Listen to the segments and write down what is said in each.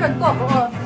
rawn kawk rawh aw.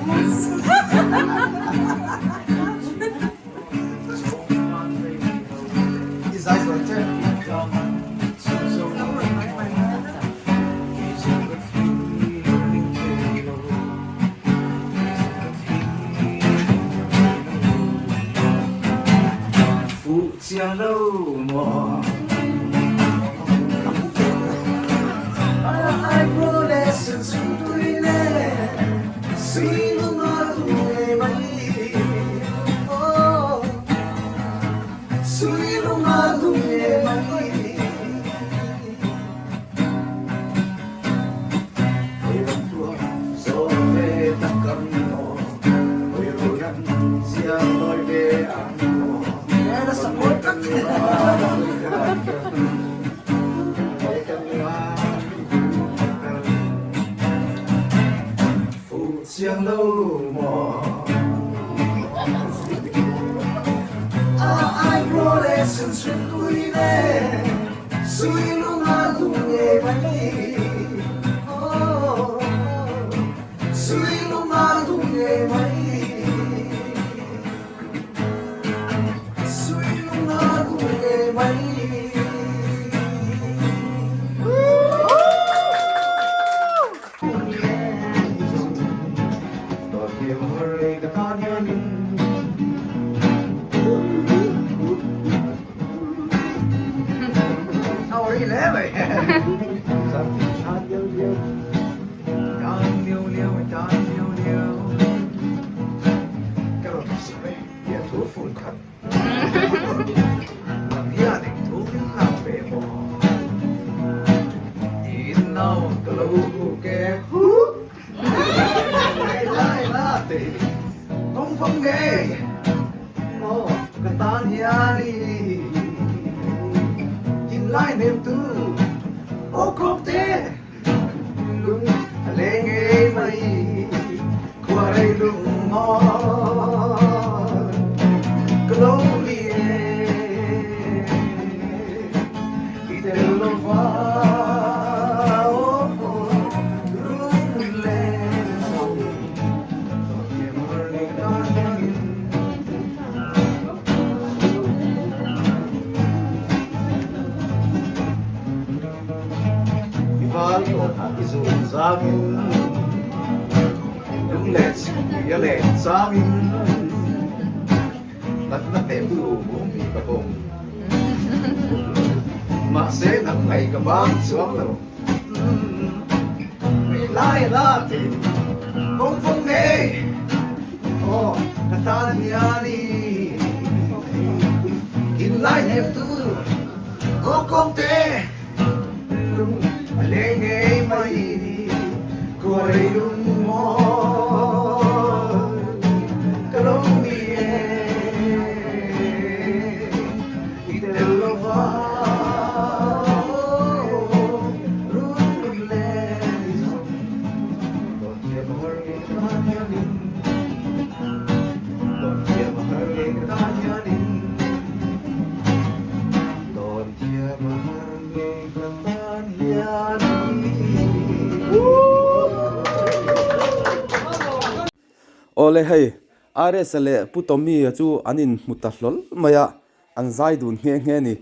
Awle hei, RS-a leh Pu Tommy-a chu an inhmu ta hlawl mai a, an zai dun nghe nghe a ni.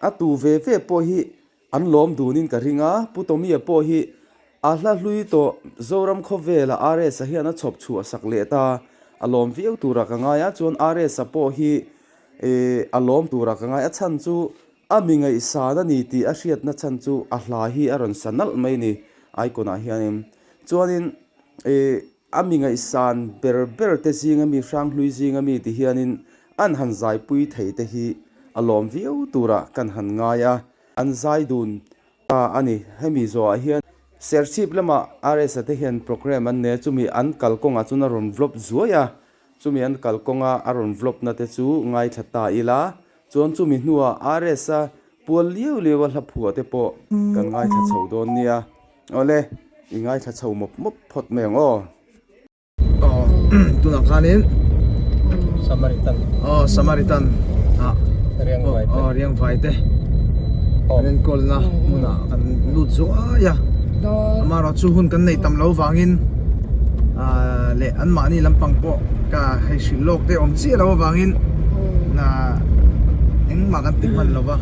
A tu ve ve pawh hi an lawm dunin ka ring a, Pu Tommy-a pawh hi a hla hlui tawh Zoram khawvela RS-a hian a chhawp chhuah sak leh ta, a lawm viau turah ka ngai a, chuan RS-a pawh hi a lawm turah ka ngai a, chhan chu A mi ngaihsan a ni tih a hriatna chhan chu a hla hi a rawn sa nalh mai ni icon ah hianin. Chuanin ih a mi ngaihsan ber ber te zinga mi hranghlui zinga mi ti hianin an han zaipui thei te hi a lawm viau turah kan han ngai a, an zai dun ta a ni. Hemi zawhah hian Serchhip lamah RS-a te hian programme an nei a, chumi an kalkawngah chuan a rawn vlog zuai a, chumi an kalkawnga a rawn vlog na te chu ngaithla ta ila. Chuan chumi hnuah RS-a pual liau liau a hla phuah te pawh kan ngaithla chho dawn nia. Awle, i ngaithla chho mawp mawp phawt mai ang aw. Aw, tunah khanin Samaritan. Aw, Samaritan ah Riangvai te. Aw, Riangvai te. An enkawlna hmunah kan lut zuai a. Amaherawhchu hun kan nei tam lo vangin. Leh anmahni lampang pawh ka hei hrilh lawk te awm chiah lo avangin engmah kan ti hman lo va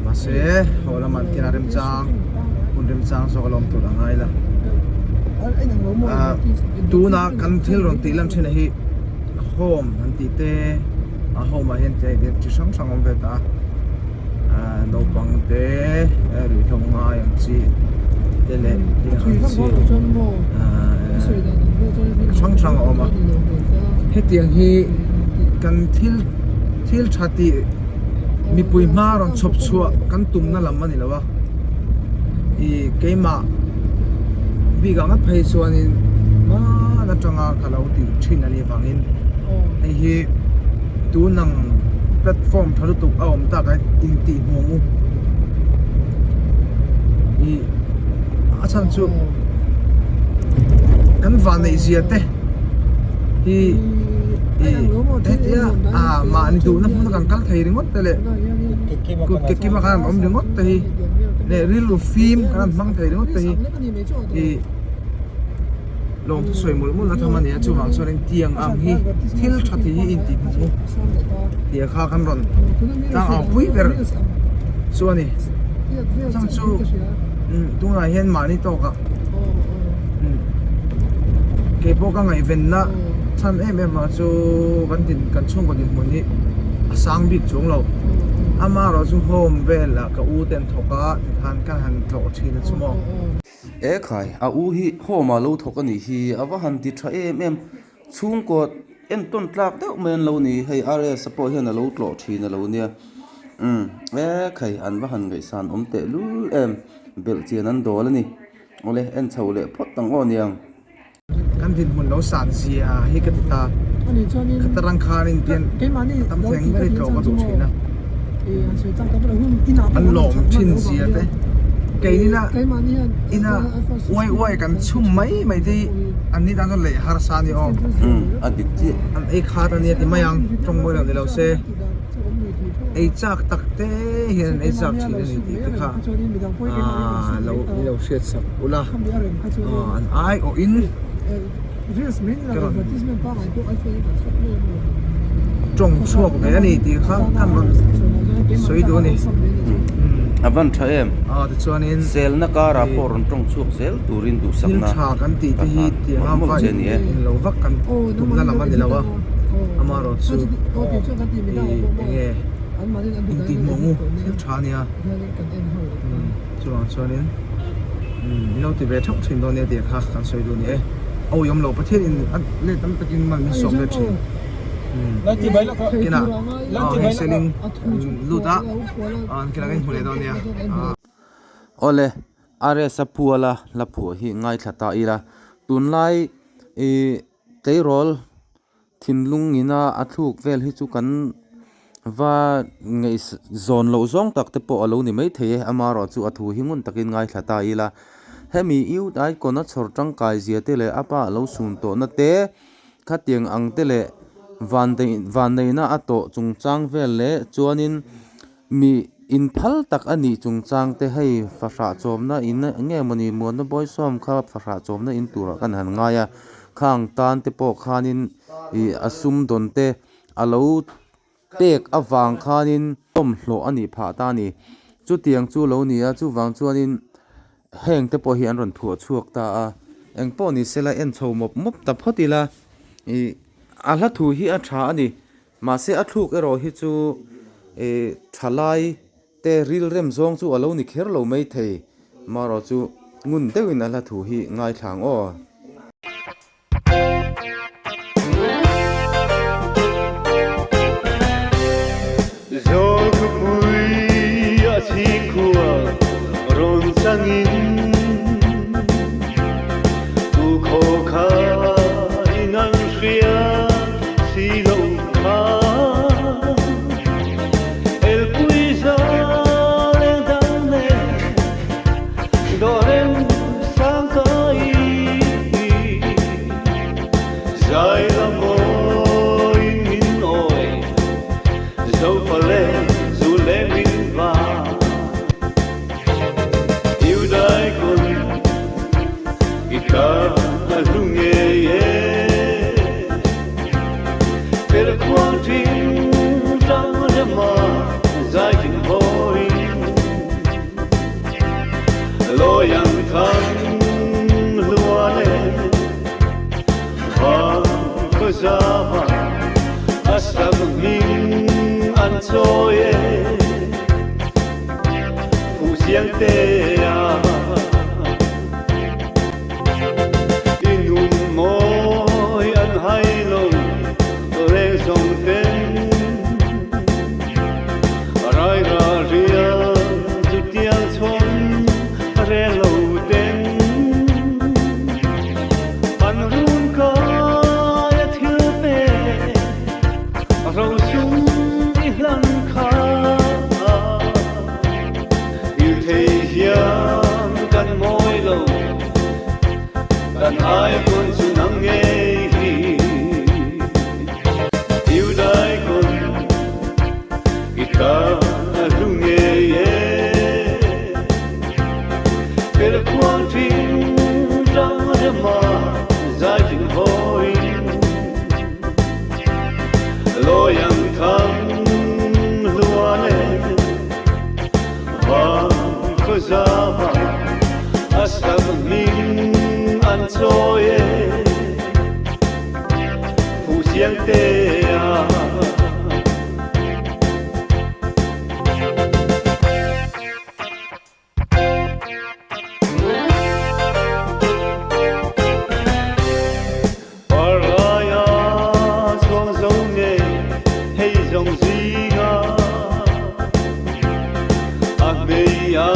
mahse haw lamah an kena remchang hun remchang zawk a lawm tur a ngai la tuna kan thil rawn tih lan thin hi home an tih te a home ah hian chi hrang hrang awm ve ta a. Naupang te ruihhlo ngai ang chi te leh tiang ang chi hrang hrang a awm a hetiang hi kan thil thil tha tih mipui hma rawn chhawp chhuah kan tumna lam a ni lo a ih keimah bik ang phei chuanin hman atanga ka lo tih thin a nih avangin hei hi. Tunang platform tha lutuk a awm tak a intih hmuh ang u ih a chhan chu kan vanneih zia te hi ih hetia ah mahni duhna hmuna kan kal thei ringawt te leh kut ke kima khan an awm ringawt te hi leh rilru fim kan han hmang thei ringawt te hi ih. Lawm thu sawi mawlh mawlh na tham a ni a chuvang chuan in tiang ang hi thil tha tih hi in tih hmuh tih kha kan rawn tlang au pui ber chu a ni chang chu tunah hian mahni tawk ah keipawh ka ngaihven na chhan em em a chu kan din kan chhungkaw dinhmun hi a sang bik chuang lo amaherawh chu home vel ah ka u te an thawk a tikhan ka han tlawh thin a chu maw. E khai, a u hi home ah lo thawk a nih hi, a va han ti tha em em, chhungkaw entawn tlak deuh mai an lo ni, hei RS a pawh hian a lo tlawh thin a lo nia, umm e khai an va han ngaihsan awm teh lul em, belh chian an dawl a ni, awle en chho leh phawt ang aw niang. Kan dinhmun lo san zia hi ka ti ta. Khatarang khanin tian tam theng ber hi tlawh ka duh thin a. An lawm thin zia te. Keinina ina uai uai kan chhum mai mai te hi an ni tan chuan leh harsa a ni aw. A dik chiah. An ei khat a nia ti mai ang tawng mawi lo ni lo se. Ei chak tak te hian an ei chak thin a ni tih te kha lo lo hriat sak ula. An ai awh in ka rawn tawng chhuak ve a ni tih kha kan rawn sawi duh a ni. A van tha em? Tichuanin Selna karah pawh rawn tawng chhuak zel turin duhsakna thil tha kan tih te hi tiang a va in lo vak kan tumna lam a ni lo a, amaherawhchu ih enge intihhmuh ang u thil tha a nia. Chuvang chuanin min lo ti ve theuh thin dawn nia tih kha kan sawi duh a ni e. A uiawm loh Pathian in a let tam takin man min sawm ve thin. Kinah hei selling lut a kinah kan inhmu leh dawn nia. Awle RS a phuala hla phuah hi ngaithla ta ila tunlai ih tleirawl Thinlung ina a thluk vel hi chu kan va ngaih zawn loh zawng tak te pawh a lo ni maithei e, amaherawh chu a thu hi ngun takin ngaithla ta ila. Hemi youth icon a chhawr tangkai zia te leh a pa a lo sun tawhna te, khatiang ang te leh vanneihna a tawh chungchang vel leh chuanin Mi inphal tak a nih chungchang te hei fahrah chawmna in nge mawni muanna bawisawm kha fahrah chawmna in turah kan han ngai a, khang tan te pawh khanin ih a sumdawn te a lo pek avang khanin tawmhlawh a nih phah ta a ni. Chutiang chu lo ni a, chuvang chuanin heng te pawh hi an rawn phuah chhuak ta a, engpawh ni sela en chho mawp mawp ta phawt ila ih a hla thu hi a tha a ni. Mahse a thluk erawh hi chu ih thalai te rilrem zawng chu a lo ni kher lo mai thei marawh chu ngun deuhin a hla thu hi ngaithla ang aw. Zawlkhawpui a chhingkhua rawn changin Tu khaw kha in an hria si lo kha Elpui za leng dang nen dawh rem sang kai Zai la mawi min awi Zofa le zu le min va. a hlu ngei e. Per khuang ṭing ṭang rema zai thin hawiin Loyang thang hluan e Van khuazama a sak hming an chawi e Fuhchiangtea I nun mawi an hai lo reng zawng ten Rai ra rial chu tiang chhawn rel lo ten An run kai a thil pek ro sum i hlan kha. Hil thei hian kan mawi lo, kan ai pawn chu nang ngei hi. Iu dai kawn i ta hlu ngei e. Per khuang ṭing ṭang rema zai ṭing hawiin Loyang thang hluan e. Van khuazama a sak hming an chawi e Fuhchiangtea. Parlaia chuang zo nge hei zawng zinga a hmei a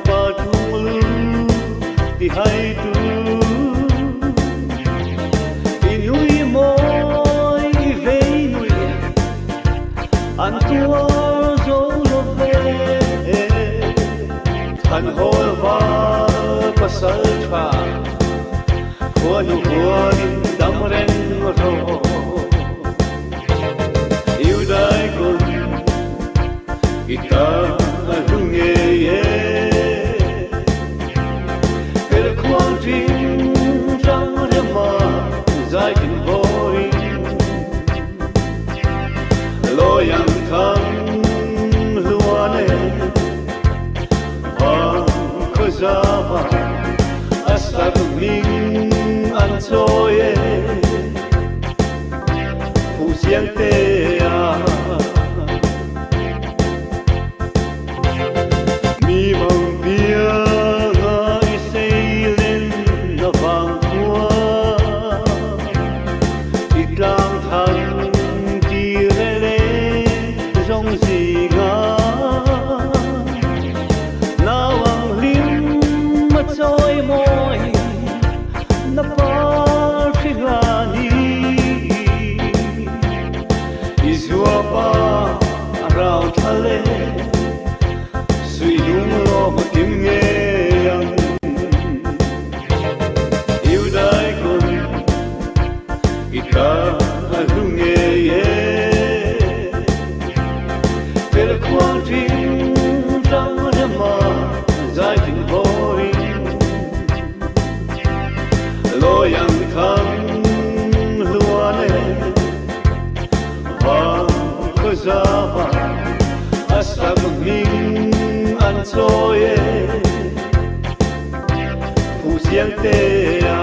pa thung lu ti hai tu i nui mawi i vei nui an tuar zo lo ve. Than hawl val pasal tha khuanu huanin dam reng rawh. Iu dai kun i ta a hlu ngei e. Per khuang ṭing ṭang rema zai kin vawiin. Loyang thang hluan e Van khuazama a sak hming an chawi e Fuhchiangtea. Mi mang pianga i seilen na vang khua i tlang thang ti re le zawng zinga nau ang hlim a chawi mawi na par hri hlani i zuapa a rau thla le suihlung lawm a kim ngei ang Iu dai kun i ta a hlu ngei e Per khuang ṭing ṭang rema zai ṭing hawiin Loyang thang hluan e Van khuazama a sak hming an chawi e Fuhchiangtea.